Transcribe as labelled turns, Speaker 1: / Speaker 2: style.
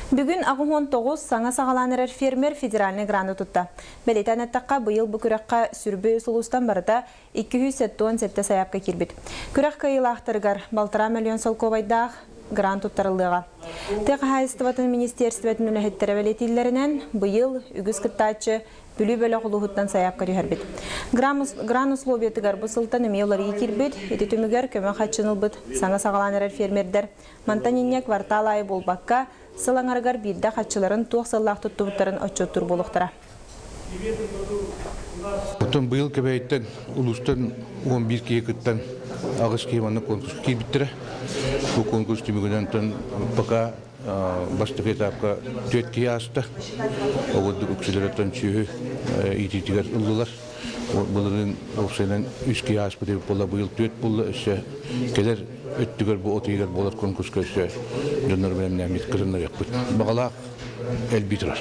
Speaker 1: Бүгүн 89 саҥа саҕалаан эрэр фермер федеральнай граны тутта. Бэлиэтээн эттэххэ, быйыл бу күрэххэ сүрбэ үс улуустан барыта 277 сайаапка киирбит. Күрэх кыайыылаахтарыгар балтараа мөлүйүөн солкуобайдаах грант туттарыллыаҕа. Тыа хаһаайыстыбатын министиэристибэтин үлэһиттэрэ бэлиэтииллэринэн, быйыл үгүс кыттааччы Бүлүү бөлөх улууһуттан сайаапка түһэрбит. Гран условиятыгар бу сылтан эмиэ уларыйыы киирбит. Ити түмүгэр көмө харчыны ылбыт саҥа саҕалаан эрэр фермердэр мантан инньэ квартал аайы буолбакка, сыл аҥарыгар биирдэ харчыларын туох сыаллаах туттубуттарын отчуоттуур буолуохтара.
Speaker 2: Оттон быйыл Кэбээйиттэн улуустан 11 киһи кыттан аҕыс киһи манна конкурска киирбиттэрэ. Бу конкурс түмүгүнэн пока бастакы этапка түөрт киһи ааста. Ол курдук үксүлэриттэн сүөһү иитиитигэр ыллылар. Былырыын уопсайынан үс киһи ааспыт эбит буолла, быйыл түөрт буолла. Өссө кэлэр өттүгэр бу от ыйыгар буолар конкурска өссө дьоннору бэлэмнээммит кытыннарыахпыт. Баҕалаах элбии турар.